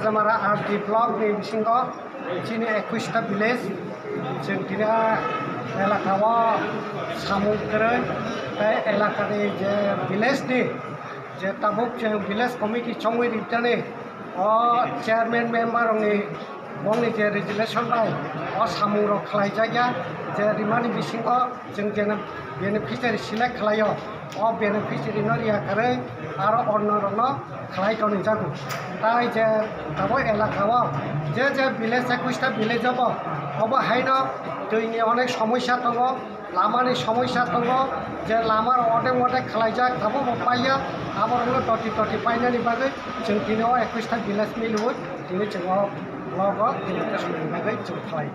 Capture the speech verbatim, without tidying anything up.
Jamara R D block ni bisingo chini ekush ta village, chwng tini a elaka o samung kwrwi tei elaka ni je village ni je tabuk chwng village committee chongwi rijani o chairman member rokni bongni je resolution bai o samung rok khlaijakya je rimani bisingo chwng je beneficiary select khlaio, o beneficiary no riya kwrwi aro onno rokno khlai toni jago. Tai je tabuk elaka o je je village ekush ta village o bo obo haino twi ni onek somosya tongo, lama ni somosya tongo, je lama rok odek modek khlaijak abo bo paiya, abo rok no toti toti painani bagwi chwng tini o ekush ta village milwi tini chwng o block o tini twi swnamni bagwi chwng khlai.